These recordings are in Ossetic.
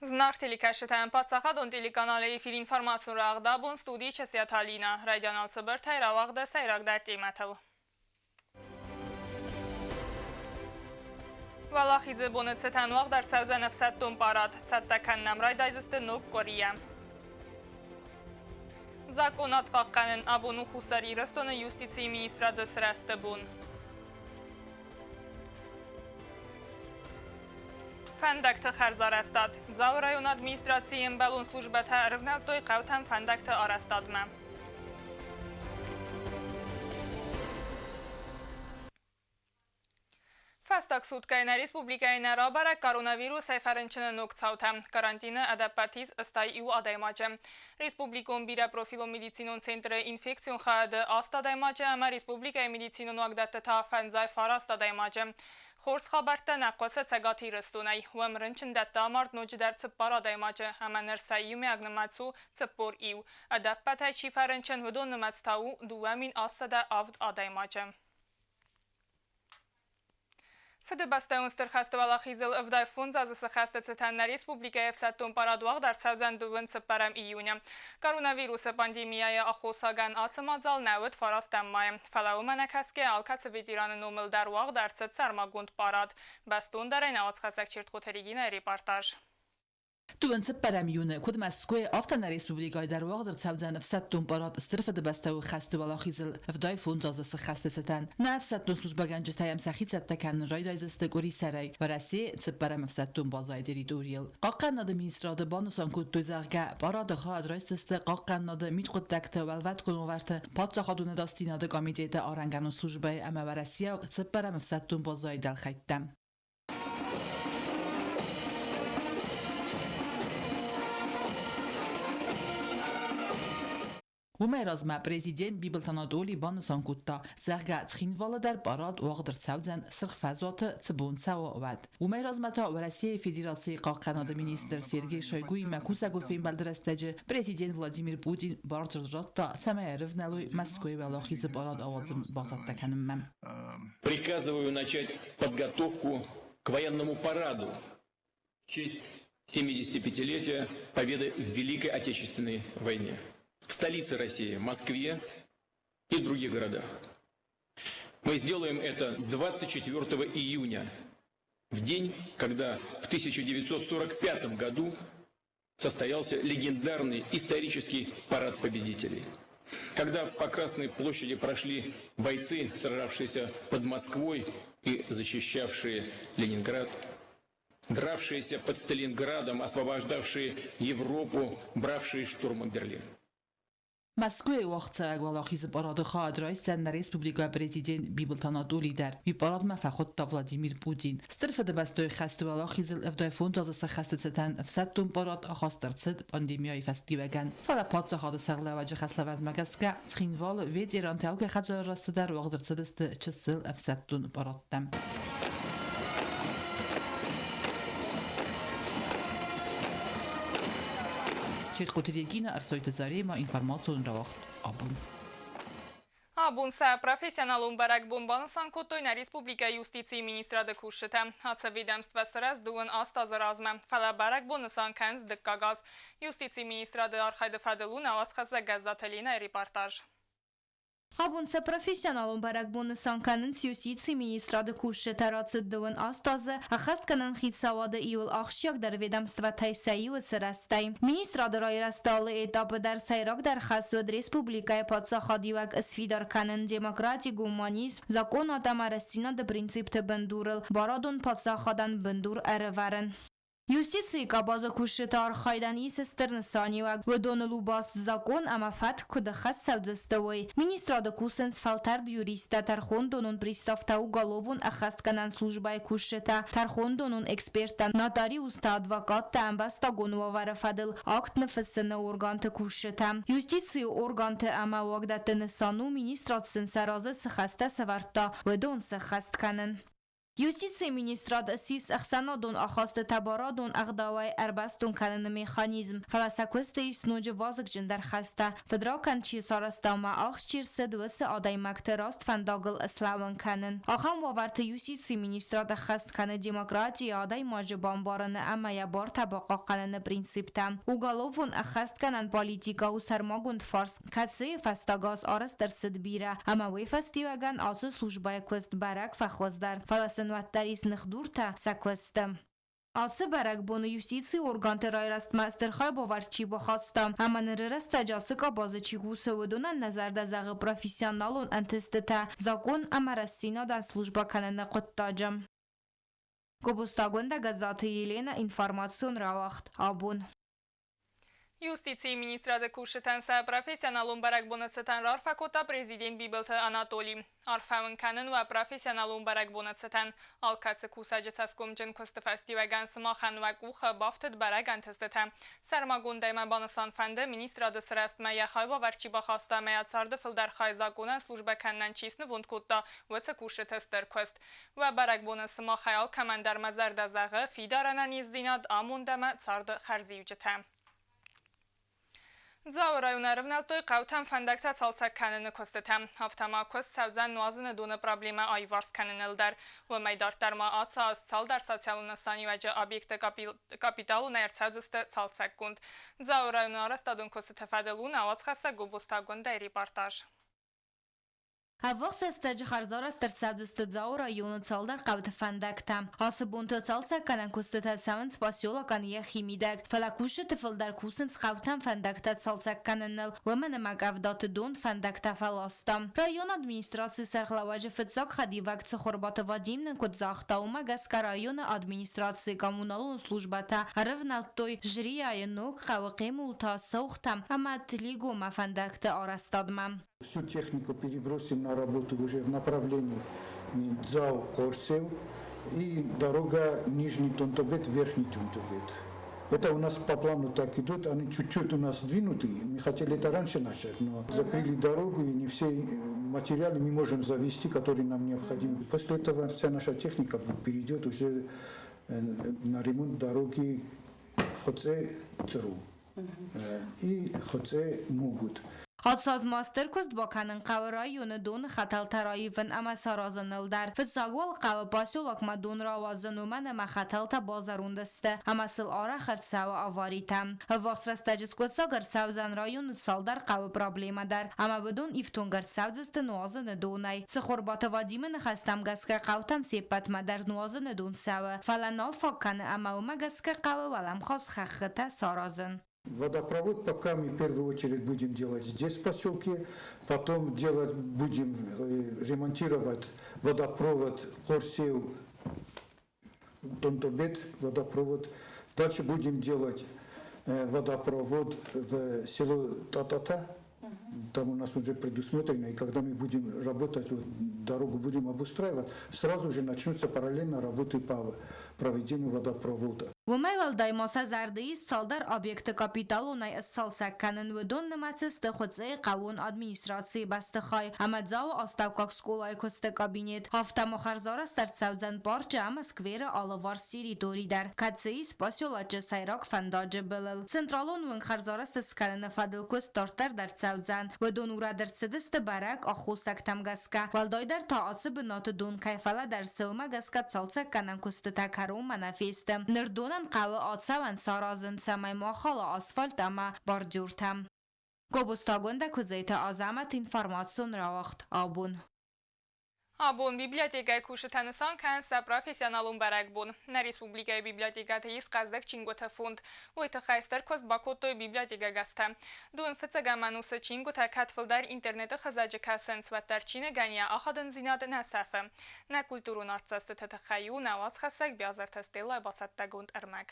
Зынаргъ телекӕсджытӕн паддзахадон телеканалы эфир информацион рӕгъд абон студийы Часиаты Алинӕ. Райдиан алцыбыртӕй рауагъды сӕйрагдӕр темӕтыл. Уӕлахизы боны цытӕн уагъд ӕрцӕудзӕн ӕфсӕддон парад. Цӕттӕ кӕнынӕм райдайдзысты ног къуырийӕ. Закъонад хъахъхъӕнын абон у Хуссар Ирыстоны юстицийы министрады сырӕзты бон. Фӕндӕгты хӕрзарӕзтад. Дзауы районы администрацийы ӕмбӕлон службӕтӕ ӕрывнӕлдтой хъӕутӕм фӕндӕгты арӕзтадмӕ. Фӕстаг суткӕйы нӕ республикӕйы нӕ рабӕрӕг коронавирусӕй фӕрынчыны ног цаутӕ. Карантины ӕдӕппӕт ис 81 адӕймаджы. Республикон бирӕпрофилон медицинон центры инфекцион хайады аст адӕймаджы ӕмӕ республикӕйы медицинон уагдӕтты та фӕндзай фараст адӕймаджы. Хорз хабӕрттӕ нӕ хъуысы Цӕгат Ирыстонӕй. Уым рынчындӕтты амард ноджыдӕр цыппар адӕймаджы ӕмӕ ныр сӕ иумиаг нымӕц у 41. Ӕдӕппӕтӕй чи фӕрынчын, уыдон нымӕц та у 2807 адӕймаджы. Фыдыбӕстӕйон Стыр хӕсты уӕлахизыл 75 азы цы хӕсты цытӕн нӕ республикӕйы ӕфсӕддон парад уагъд ӕрцӕудзӕн дыууын цыппӕрӕм июны. Коронавирусы пандемияйы аххосагӕн ацы мадзал нӕ уыд фарастӕм майы. Фӕлӕ уымӕ нӕ кӕсгӕ, алкӕцы ветераны номыл дӕр уагъд ӕрцыд сӕрмагонд парад. Бӕстондӕрӕй нӕ уацхӕссӕг Чертхъоты Регинӕйы репортаж. Дыууын цыппӕрӕм июны, куыд Мӕскуыйы, афтӕ нӕ республикӕйы дӕр уагъд ӕрцӕудзӕн ӕфсӕддон парад Стыр Фыдыбӕстӕйы хӕсты уӕлахизыл 75 азы сыххӕсты цытӕн. Нӕ ӕфсӕддон службӕгӕнджытӕ йӕм сӕхи цӕттӕ кӕнын райдайдзысты къуырисӕрӕй Уӕрӕсейы цыппӕрӕм ӕфсӕддон базӕйы территорийыл. Хъахъхъӕнынады министрады банысан кодтой, зӕгъгӕ, парады хайад райсдзысты хъахъхъӕнынады мидхъуыддӕгты уӕлвӕткон уавӕрты паддзахадон ӕдасдзинады комитеты арӕнгӕнон службӕйы ӕмӕ уӕрӕсейаг цыппӕрӕм ӕфсӕддон базӕйы дӕлхӕйттӕ. Уымӕй размӕ президент Бибылты Анатолий банысан кодта, зӕгъгӕ, Цхинвалы дӕр парад уагъд ӕрцӕудзӕн Сырх фӕзуаты цы бон цӕуы, уӕд. Уымӕй размӕ та Уӕрӕсейы Федерацийы хъахъхъӕнады министр Сергей Шойгуимӕ кусӕгон фембӕлды рӕстӕджы президент Владимир Путин бардзырд радта, цӕмӕй ӕрывнӕлой Мӕскуыйы Уӕлахизы парад ауадзын бацӕттӕ кӕнынмӕ. Приказываю начать подготовку к военному параду в честь 75-летия победы в Великой Отечественной войне в столице России, Москве и других городах. Мы сделаем это 24 июня, в день, когда в 1945 году состоялся легендарный исторический парад победителей. Когда по Красной площади прошли бойцы, сражавшиеся под Москвой и защищавшие Ленинград, дравшиеся под Сталинградом, освобождавшие Европу, бравшие штурмом Берлин. Мӕскуыйы уагъдцӕуӕг Уӕлахизы парады хайад райсдзӕн нӕ республикӕйы президент Бибылты Анатолий дӕр. Уый парадмӕ фӕхуыдта Владимир Путин. Стыр Фыдыбӕстӕйы хӕсты Уӕлахизыл 75 азы сӕххӕсты цытӕн ӕфсӕддон парад ахаст ӕрцыд пандемияйы фӕстиуӕгӕн. Фӕлӕ паддзахады сӕргълӕууӕджы хӕслӕвӕрдмӕ гӕсгӕ Цхинвалы ветеранты алкӕй хӕдзары рӕзты дӕр уагъд ӕрцыдысты чысыл ӕфсӕддон парадтӕ. Чертхъоты Регина, Ӕрсойты Зарема, информацион рауагъд абон. Абон сӕ профессионалон бӕрӕгбон банысан кодтой нӕ республикӕйы юстицийы министрады кусджытӕ. Ацы ведомствӕ сырӕзт дыууын аст азы размӕ, фӕлӕ бӕрӕгбон нысан кӕнынц дыккаг аз. Юстицийы министрады архайды фӕдыл у нӕ уацхӕссӕг Гӕззаты Ленӕйы репортаж. Абон сӕ профессионалон бӕрӕгбон нысан кӕнынц юстицийы министрады кусджытӕ рацыд дыууын аст азы ӕххӕстгӕнӕн хицауады иуыл ахсджиагдӕр ведомствӕтӕй сӕ иуы сырӕзтӕй. Министрады райрӕзты алы этапы дӕр сӕйрагдӕр хӕс уыд республикӕйы паддзахадиуӕг сфидар кӕнын демократи, гуманизм, закъонад ӕмӕ рӕстдзинады принципты бындурыл барадон паддзахадӕн бындур ӕрӕвӕрын. Юстицийы къабазы кусджыты архайдӕн ис стыр нысаниуӕг. Уыдоныл у баст закъон ӕмӕ фӕтк куыд ӕххӕст цӕудзысты, уый. Министрады кусынц фӕлтӕрд юристтӕ, тӕрхондонон приставтӕ, уголовон ӕххӕстгӕнӕн службӕйы кусджытӕ, тӕрхондонон эксперттӕ, нотариустӕ, адвокаттӕ, ӕмбӕстагон уавӕры фӕдыл акт ныффыссыны органты кусджытӕ. Юстицийы органты ӕмӕ уагдӕтты нысан у, министрад сын сӕ разы цы хӕстӕ сӕвӕрдта, уыдон сӕххӕст кӕнын. Юстицийы министрад ссис ӕхсӕнадон ахастытӕ барадон ӕгъдауӕй ӕрбӕстон кӕныны механизм, фӕлӕ сӕ куысты ис ноджы вазыгджындӕр хӕстӕ, фыдракӕнд чи сарӕзта ӕмӕ ахст чи рцыд, уыцы адӕймӕгты раст фӕндагыл слӕууын кӕнын. Ахӕм уавӕрты юстицийы министрад ӕххӕст кӕны демократийы, адӕймаджы бамбарыны ӕмӕ йӕ бартӕ бахъахъхъӕныны принциптӕ. Уголовон ӕххӕстгӕнӕн политикӕ у сӕрмагонд фарс, кӕцыйы фӕстаг аз арӕзт ӕрцыд бирӕ, ӕмӕ уый фӕстиуӕгӕн ацы службӕйы куыст бӕрӕг фӕхуыздӕр, фӕлӕ сын уӕддӕр ис ныхдуртӕ сӕ куысты. Ацы бӕрӕгбоны юстицийы органты райрӕзтмӕ стыр хайбавӕрд чи бахаста ӕмӕ ныры рӕстӕджы ацы къабазы чи кусы, уыдонӕн нӕ зӕрдӕ зӕгъы профессионалон ӕнтыстытӕ, закъон ӕмӕ рӕстдзинадӕн службӕ кӕныны хъуыддаджы. Гобозтагондӕ Гӕззаты Еленӕ, информацион рауагъд «Абон». Юстицийы министрады кусджытӕн сӕ профессионалон бӕрӕгбоны цытӕн раарфӕ кодта президент Бибылты Анатоли. Арфӕ уын кӕнын уӕ профессионалон бӕрӕгбоны цытӕн. Алкӕцы кусӕджы цӕсгомджын куысты фӕстиуӕгӕн сымахӕн уӕ къухы бафтыд бӕрӕг ӕнтыстытӕ. Сӕрмагондӕй мӕ банысан фӕнды, министрады сырӕзтмӕ йӕ хайбавӕрд чи бахаста ӕмӕ йӕ царды фылдӕр хай законӕн службӕ кӕнынӕн чи снывонд кодта, уыцы кусджыты стыр куыст. Уӕ бӕрӕгбоны сымахӕй алкӕмӕн дӕр мӕ зӕрдӕ зӕгъы фидар ӕнӕниздзинад, амонд ӕмӕ царды хӕрзиуджытӕ. Дзауы районы ӕрывнӕлдтой хъӕутӕм фӕндӕгтӕ цалцӕг кӕныны куыстытӕ. Афтӕ ма куыст цӕудзӕн нуазыны доны проблемӕ аиуварс кӕныныл дӕр. Уымӕй дарддӕр ма ацы аз цалдӕр социалон нысаниуӕджы объекты капиталонӕй ӕрцӕудзысты цалцӕггонд. Дзауы районы арӕзтадон куыстыты фӕдыл у нӕ уацхӕссӕг Гобозтагондӕй репортаж. Ӕввахс рӕстӕджы хӕрзарӕзт ӕрцӕудзысты Дзауы районы цалдӕр хъӕуты фӕндӕгтӕ. Ацы бонты цалцӕггӕнӕн куыстытӕ цӕуынц поселокӕн йӕхи мидӕг, фӕлӕ кусджыты фылдӕр кусынц хъӕутӕм фӕндӕгтӕ цалцӕг кӕныныл, уымӕн ӕмӕ къӕвдаты дон фӕндӕгтӕ фӕласта. Районы администрацийы сӕргълӕууӕджы фыццаг хӕдивӕг Цыхуырбаты Вадим нын куыд загъта, уымӕ гӕсгӕ районы администрацийы коммуналон службӕтӕ ӕрывнӕлдтой Жрияйы ног хъӕуы Хъемулта, Сохтӕ ӕмӕ Тлигомӕ фӕндӕгты арӕзтадмӕ. Всю технику перебросим на работу уже в направлении Дзау-Корсев и дорога Нижний Тонтобет, Верхний Тонтобет. Это у нас по плану так идет, они чуть-чуть у нас сдвинуты, мы хотели это раньше начать, но закрыли дорогу и не все материалы мы можем завести, которые нам необходимы. После этого вся наша техника перейдет уже на ремонт дороги Хоце-Цру и Хоце-Мугут. Ацы мастер куыст бакӕнын хъӕуы районы доны хӕтӕлтӕ раивын ӕмӕ саразыныл дӕр. Фыццаг уал хъӕуы поселокмӕ дон рауадзын, уымӕн ӕмӕ хӕтӕлтӕ базӕронд сты ӕмӕ сыл арӕх ӕрцӕуы аваритӕ. Ӕввахс рӕстӕджы скъуыддзаг ӕрцӕудзӕн районы цалдӕр хъӕуы проблемӕ дӕр ӕмӕ уыдон ифтонг ӕрцӕудзысты нуазыны донӕй. Цыхуырбаты Вадимы ныхӕстӕм гӕсгӕ хъӕутӕм се ппӕтмӕ дӕр нуазыны дон цӕуы, фӕлӕ нал фаг кӕны ӕмӕ уымӕ гӕсгӕ хъӕуы уӕлӕмхас хӕххытӕ саразын. Водопровод пока мы в первую очередь будем делать здесь, в поселке, потом делать будем, ремонтировать водопровод Корсеу, Тонтобет водопровод. Дальше будем делать водопровод в село Татата. Там у нас уже предусмотрено, и когда мы будем работать, вот, дорогу будем обустраивать, сразу же начнутся параллельно работы по проведению водопровода. Уымӕй уӕлдай ма сӕ зӕрды ис цалдӕр объекты капиталонӕй сцалцӕг кӕнын. Уыдон нымӕцы сты Хуыцъейы хъӕууон администрацийы бӕстыхай ӕмӕ Дзауы астӕуккаг скъолайы куысты кабинет. Афтӕ ма хӕрзарӕзт ӕрцӕудзӕн парчы ӕмӕ скверы алыварс территори дӕр, кӕцы ис поселочы сӕйраг фӕндаджы былыл. Централон уынг хӕрзарӕзт скӕныны фӕдыл куыст дарддӕр дӕр цӕудзӕн. Уыдон урӕд ӕрцыдысты бӕрӕг аххосӕгтӕм гӕсгӕ. Уӕлдайдӕр та ацы бынаты дон кӕй фӕлӕдӕрсы, уымӕ гӕсгӕ цалцӕггӕнӕн куыстытӕ кӕронмӕ нӕ фесты. Ныр донӕн хъӕуы ацӕуӕн саразын, цӕмӕй ма хала асфальт ӕмӕ бордюртӕ. Гобозтагондӕ Куыдзеты Азӕмӕт информацион рауагъд абон. Абон библиотекӕйы кусджытӕ нысан кӕнынц сӕ профессионалон бӕрӕгбон. Нӕ республикӕйы библиотекӕты ис хъӕздыг чингуыты фонд. Уый тыххӕй стыр куыст бакодтой библиотекӕгӕстӕ. Дыууын фыццӕгӕм ӕнусы чингуытӕ кӕд фылдӕр интернеты хызӕджы кӕсынц, уӕддӕр чиныгӕн йӕ ахадындзинад нӕ сӕфы. Нӕ культурон артдзӕстыты тыххӕй у нӕ уацхӕссӕг Биазырты Стеллайы бацӕттӕгонд ӕрмӕг.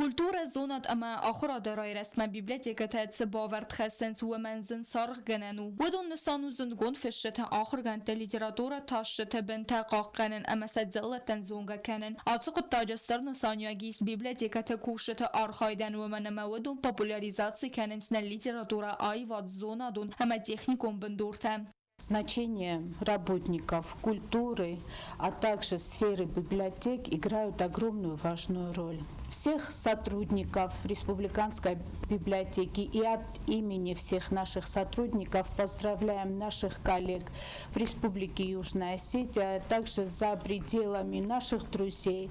Культурӕ, зонад ӕмӕ ахуырады райрӕзтмӕ библиотекӕтӕ цы бавӕрд хӕссынц, уымӕн зын саргъгӕнӕн у. Уыдон нысан у зындгонд фысджытӕ, ахуыргӕндтӕ, литературӕ, тасджыты бынтӕ хъахъхъӕнын ӕмӕ сӕ дзыллӕтӕн зонгӕ кӕнын. Ацы хъуыддаджы стыр нысаниуӕг ис библиотекӕты кусджыты архайдӕн, уымӕн ӕмӕ уыдон популяризаци кӕнынц нӕ литературӕ, аивад, зонадон ӕмӕ техникон бындуртӕ. Значение работников культуры, а также сферы библиотек играют огромную важную роль. Всех сотрудников Республиканской библиотеки и от имени всех наших сотрудников поздравляем наших коллег в Республике Южная Осетия, а также за пределами наших друзей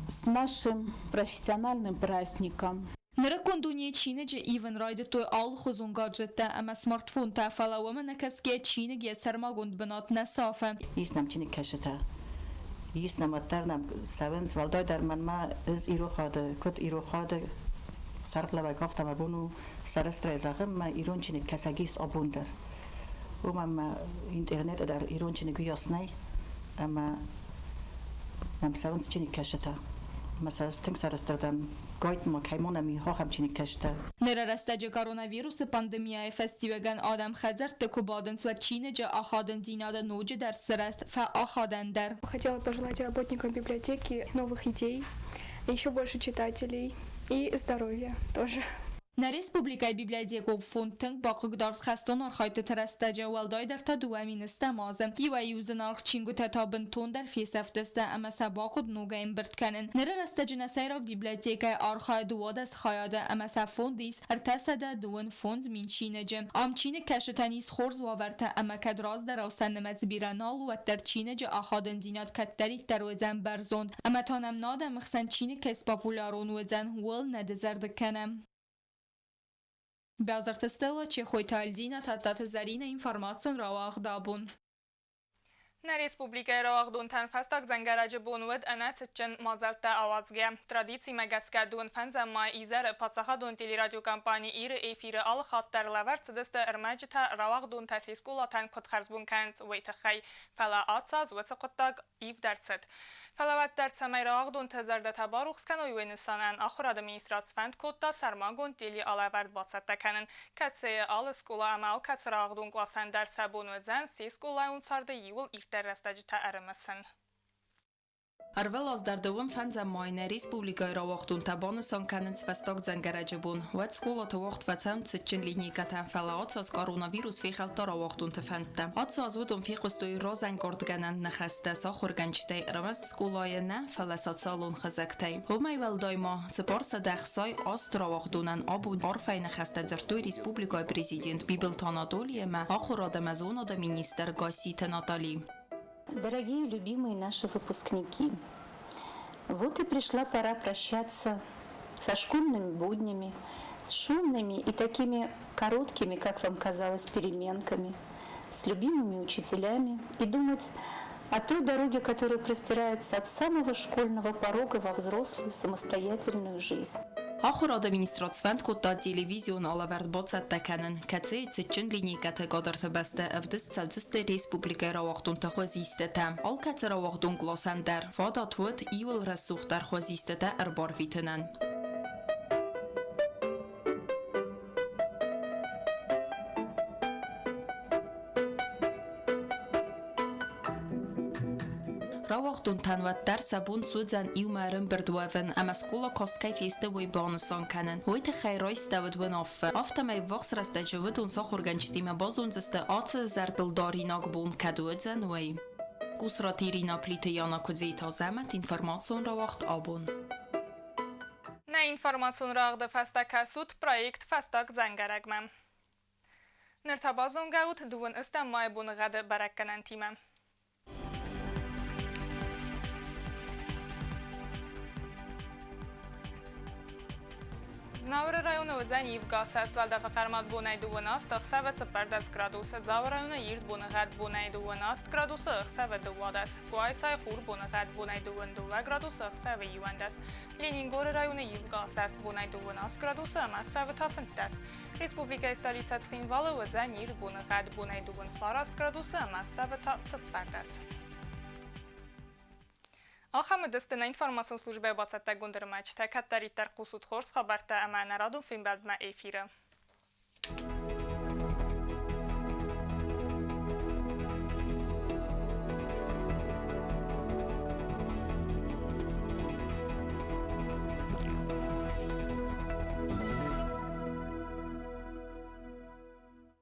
с нашим профессиональным праздником. Нырыккон дунейы чиныджы ивын райдыдтой алыхуызон гаджеттӕ ӕмӕ смартфонтӕ, фӕлӕ уымӕ нӕкӕсгӕйӕ чиныг йӕ сӕрмагонд бынат нӕ сафы. Ис нӕм чиныгкӕсджытӕ, ис нӕм уӕддӕр нӕм цӕуынц, уӕлдайдӕр мӕнмӕ ӕз ирохуаты, куыд ирохуаты сӕргълӕууӕг, афтӕ мӕ бон у сӕрыстырӕй зӕгъын, мӕ ирон чиныгкӕсӕг ис абон дӕр. Уымӕн мӕ интернеты дӕр ирон чиныг уыйас нӕй, ӕмӕ нӕм цӕуынц чиныгкӕсджытӕ. Ӕмӕ сӕ ӕз тынг сӕрыстыр дӕн, гайтма кӕй ма нӕм и ахӕм чиныгкӕсджытӕ. Ныры рӕстӕджы коронавирусы пандемияйы фӕстиуӕгӕн адӕм хӕдзӕртты куы бадынц, уӕд чиныджы ахадындзинады ноджыдӕр сырӕзт фӕахадӕндӕр. Хотела пожелать работникам библиотеки новых идей, еще больше читателей и здоровья тоже. Нӕ республикӕйы библиотекон фонд тынг бахъыгдард хӕстон архайдтыты рӕстӕджы, уӕлдайдӕр та 2010 азы. Иуӕй-иу зынаргъ чингуытӕ та бынтондӕр фесӕфтысты ӕмӕ сӕ бахъуыд ногӕй ӕмбырд кӕнын. Ныры рӕстӕджы нӕ сӕйраг библиотекӕйы архайы 12 хайады ӕмӕ сӕ фонд ис 335 000 чиныджы. Ам чиныгкӕсджытӕн ис хорз уавӕртӕ ӕмӕ кӕд раздӕрау сӕ нымӕц бирӕ нал у, уӕддӕр чиныджы ахадындзинад кӕддӕриддӕр уыдзӕн бӕрзонд. Ӕмӕ та нӕм нӕ адӕмы хсӕн чиныг кӕй спопулярон уыдзӕн, ууыл нӕ дызӕрдыг кӕнӕм. Бязырты Стелла, Чехойты Альдина, Тадтаты Зӕринӕ, информацион рауагъд абон. Нӕ республикӕйы рауагъдонтӕн фӕстаг дзӕнгӕрӕджы бон уыд ӕнӕ цытджын мадзӕлттӕ ауадзгӕ. Традицимӕ гӕсгӕ дыууын фӕндзӕм май изӕры паддзахадон телерадиокомпани Иры эфиры алы хатт дӕр лӕвӕрд цыдысты ӕрмӕджытӕ рауагъдонтӕ се скъолатӕн куыд хӕрзбон кӕнынц, уый тыххӕй. Фӕлӕ ацы аз уыцы хъуыддаг ивд ӕрцыд. Фӕлӕ уӕддӕр цӕмӕй рауагъдонты зӕрдӕтӕ барухс кӕной, уый нысанӕн ахуырады министрад сфӕнд кодта сӕрмагонд телеалӕвӕрд бацӕттӕ кӕнын, кӕцыйы алы скъола ӕмӕ алкӕцы рауагъдон къласӕн дӕр сӕ бон уыдзӕн се скъолайон царды иууыл ирддӕр рӕстӕджытӕ ӕрымысын. Ӕрвылаз дӕр дыууын фӕндзӕм май нӕ республикӕйы рауагъдонтӕ банысан кӕнынц фӕстаг дзӕнгӕрӕджы бон. Уӕд скъолаты уагъд фӕцӕуынц цытджын линейкӕтӕ, фӕлӕ ацы аз коронавирус фехӕлдта рауагъдонты фӕндтӕ. Ацы аз уыдон фехъуыстой разӕнгардгӕнӕн ныхӕстӕ сӕ ахуыргӕнджытӕй ӕрмӕст скъолайы нӕ, фӕлӕ социалон хызӕгтӕй. Уымӕй уӕлдай ма, 468 рауагъдонӕн абон арфӕйы ныхӕстӕ дзырдтой республикӕйы президент Бибылты Анатоли ӕмӕ ахуырад ӕмӕ зонады министр Гасситы Натали. Дорогие любимые наши выпускники, вот и пришла пора прощаться со школьными буднями, с шумными и такими короткими, как вам казалось, переменками, с любимыми учителями и думать о той дороге, которая простирается от самого школьного порога во взрослую самостоятельную жизнь. Ахуырады министрад сфӕнд кодта телевизион алӕвӕрд бацӕттӕ кӕнын, кӕцыйы цытджын линейкӕты кадрты бӕсты ӕвдыст цӕудзысты республикӕйы рауагъдонты хуызистытӕ. Алкӕцы рауагъдон къласӕн дӕр фадат уыд иуыл рӕсугъддӕр хуызистытӕ ӕрбарвитынӕн. Рауагъдонтӕн уӕддӕр сӕ бон суыдзӕн иумӕ ӕрӕмбырд уӕвын ӕмӕ скъола каст кӕй фесты, уый банысан кӕнын. Уый тыххӕй райстӕуыд уынаффӕ. Афтӕмӕй ввахс рӕстӕджы уыдон сӕ ахуыргӕнджытимӕ базондзысты, ацы зӕрдылдаринаг бон кӕд уыдзӕн, уый. Къусраты Ирина Плиты Яна Куыдзейты Азӕмӕт, информацион рауагъд абон. Нӕ информацион рагъды фӕстӕ кӕсут проект Фӕстаг дзӕнгӕрӕгмӕ. Ныр та базонгӕ ут дыууын ӕстӕм майы боныгъӕды бӕрӕггӕнӕнтимӕ. Знауыры районы уыдзӕн ивгӕ сӕст уӕлдӕфы хъӕрмад бонӕй 28, ӕхсӕвы 14 градусы. Дзауы районы ирд боныгъӕд бонӕй 28 градусы, ӕхсӕвы 12. Къуайсайы хур боныгъӕд бонӕй 22 градусы, ӕхсӕвы 11. Ленингоры районы ивгӕ сӕст бонӕй 28 градусы ӕмӕ ӕхсӕвы та 15. Республикӕйы столицӕ Цхинвалы уыдзӕн ирд боныгъӕд бонӕй 29 градусы ӕмӕ ӕхсӕвы та 14. Ахӕм уыдысты нӕ информацион службӕйы бацӕттӕгонд ӕрмӕджытӕ. Кӕддӕриддӕр хъусут хорз хабӕрттӕ ӕмӕ ӕнӕрадон фембӕлдмӕ эфиры.